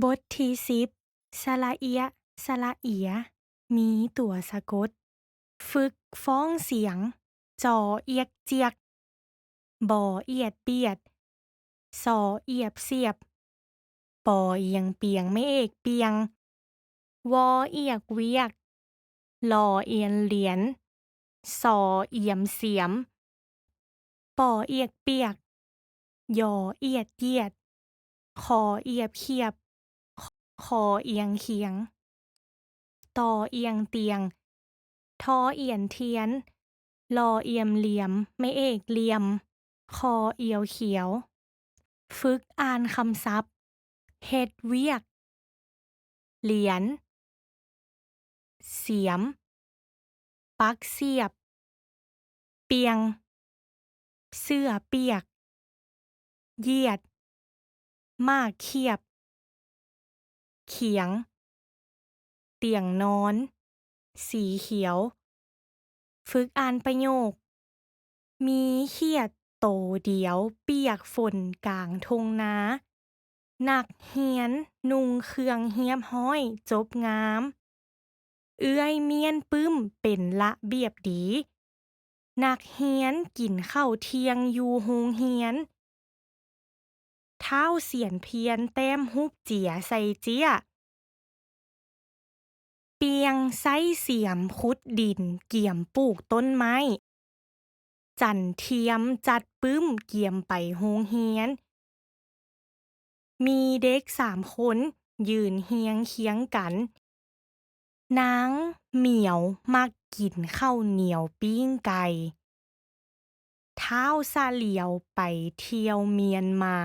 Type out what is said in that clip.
ບົດທີສິບ ສະຫຼະເອຍະ ສະຫຼະເອຍ ມີຕົວສະກົດ. ຝຶກຟ້ອງສຽງ ຈໍ ອຽກ ຈຽກ, ບໍ ອຽດ ບຽດ, ຊໍ ອຽບ ສຽບ, ປໍ ອຽງ ປຽງ ໄມ້ເອກ ປຽງ, ວໍ ອຽກ ວຽກ, ຫຼໍ ອຽນ ຫຼຽນ, ຊໍ ອຽມ ສຽມ, ປໍ ອຽກ ປຽກ, ຢໍ ອຽດ ຢຽດ, ຄໍ ອຽບ ຂຽບ, ຄໍ ອຽງ ຂຽງ, ຕໍ ອຽງ ຕຽງ, ທໍ ອຽນ ທຽນ, ລໍ ອຽມ ຫຼຽມ, ໄມ້ເອກ ຫຼຽມ, ຄໍ ອຽວ ຂຽວ. ຝຶກອ່ານຄຳສັບ ເຮັດວຽກ, ຫຼຽນ, ສຽມ, ປັກສຽບ, ປ່ຽງ, ເສື້ອປຽກ, ຢຽດ, ໝາກຂຽບ, ຂຽງ, ຕຽງນອນ, ສີຂຽວ. ຝຶກອ່ານປະໂຫຍກ ມີຂຽດໂຕດຽວປຽກຝົນກາງທົ່ງນາ. ນັກຮຽນນຸ່ງເຄື່ອງຮຽບຮ້ອຍຈົບງາມ. ເອື້ອຍມ້ຽນປຶ້ມເປັນລະບຽບດີ. ນັກຮຽນກິນເຂົ້າທ່ຽງຢູ່ໂຮງຮຽນ. ທ້າວສຽນພຽນແຕ້ມຮູບເຈຍໃສ່ເຈ້ຍ. ປຽງໃຊ້ສຽມຂຸດດິນກຽມປູກຕົ້ນໄມ້. ຈັນທຽມຈັດປຶ້ມກຽມໄປໂຮງຮຽນ. ມີເດັກສາມຄົນຢືນຮຽງຄຽງກັນ. ນາງໝຽວມັກກິນເຂົ້າໜຽວປີ້ງໄກ່. ທ້າວສະຫຼຽວໄປທ່ຽວມຽນມາ.